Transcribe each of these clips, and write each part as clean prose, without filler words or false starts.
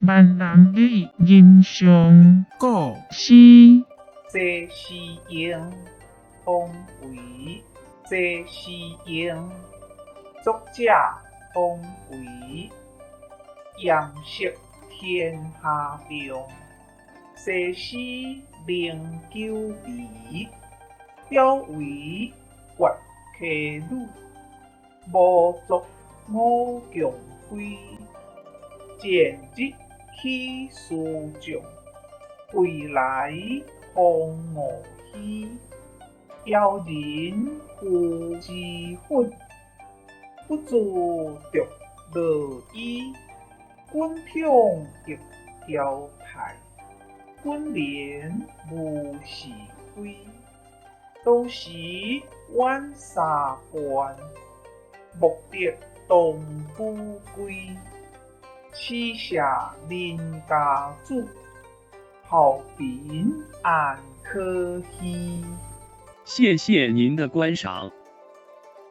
閩南語人上古詩。謝時榮，王維，謝時榮，作者王維。閻惜天下重，西施寧久離。表為越溪女，無作五共歸。前日起思將，歸來方五虛。枵人呼脂粉，不自著羅衣。君寵亦嬌態，君憐無是非。當時遠三關，莫得當古歸。施舍鄰家子，後貧安可稀。谢谢您的观赏，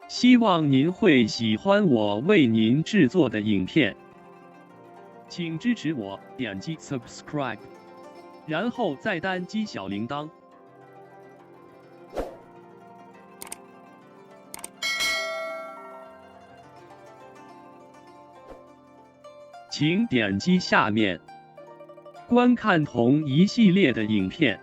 希望您会喜欢我为您制作的影片，请支持我点击 subscribe，然后再单击小铃铛。请点击下面观看同一系列的影片。